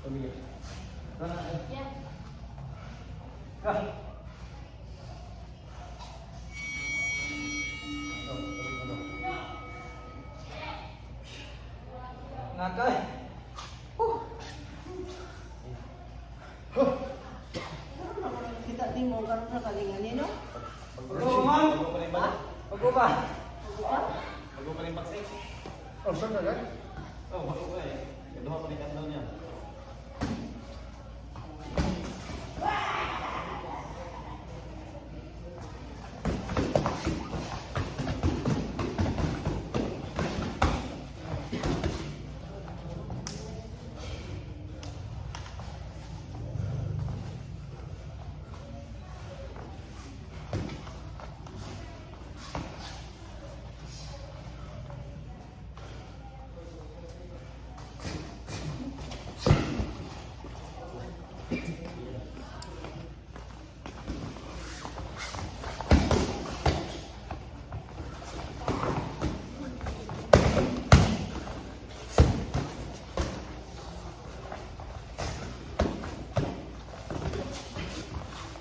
Yeah. Ah. Ngakay. Kita ni mo karon sa kalingan no? Bago ma'am. Ha? Bago ba? Bago pa? Bago pa rin boxing. Oh, saan na yan? Oh, bago pa eh. Duha pa rin adlaw niya.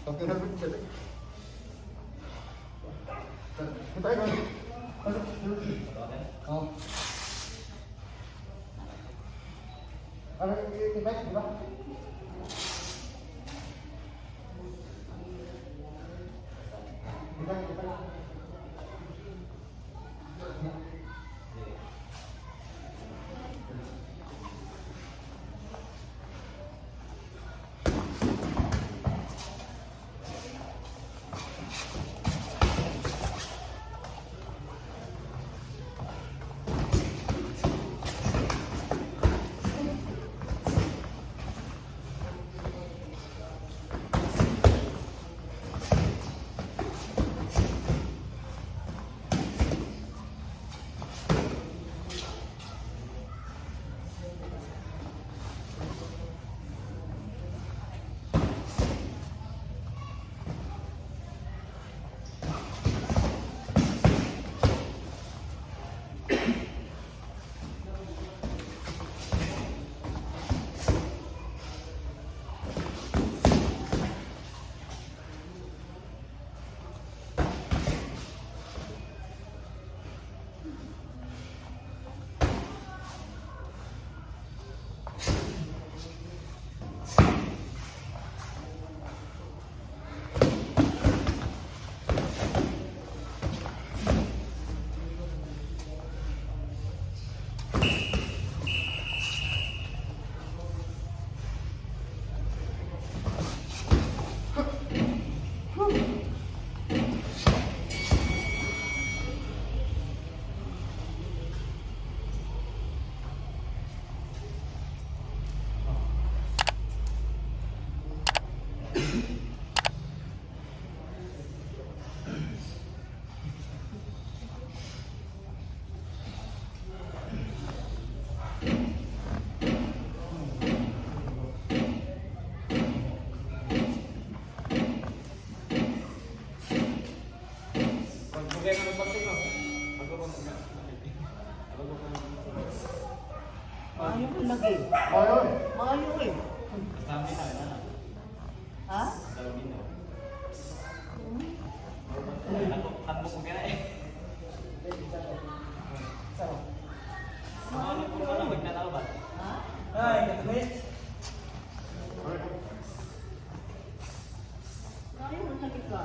Okay na rin siya. Kita kayo. Oh. Ano, kita, di ba? Kita, kita. Pagbugay na ng boxing no. Bago pa mag. Bago pa mag. Maayo ko lagi. Ayaw eh. Maayo eh. Sabi na na. Ha? Sabi na. Ako, takbo ko kaya eh. Ano po ba magnanaw ba? Ha? Ay, katuloy. Maayo mo sakit ka.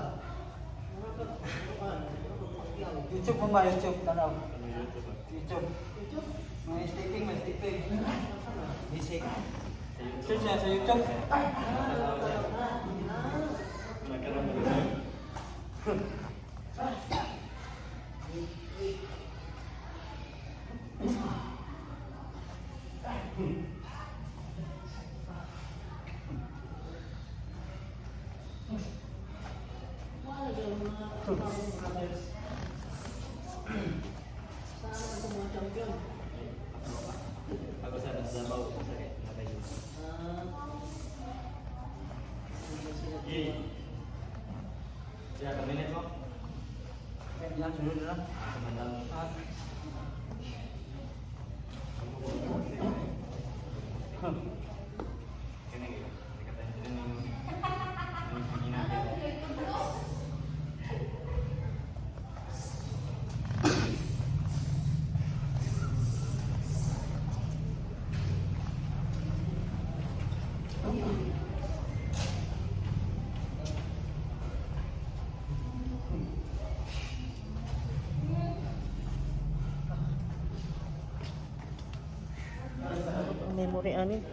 Mura ka, mura ka, pakyaw. YouTube mo ba? YouTube, tanaw. Ano YouTube? YouTube. YouTube? Mga sleeping, mga sleeping. Basic. Search na sa YouTube. Nagkaroon na rin. Wala daw mga bagong brothers. Saan ang mga champion? Ako sa Davao sa Nakayo. Ah. Yay. Siya kami mo. Yan, sunod na lang. Sa Manila. Ah. Ang memory ani.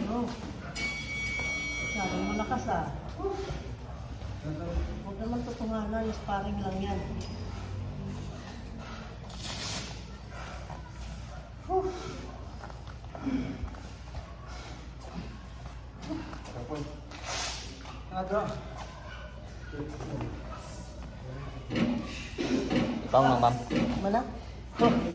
Oh. Masyadong malakas ah. Huwag naman tutunganan, sparring lang yan. Whew. Ikaw nga, ma'am. Wala? Oh.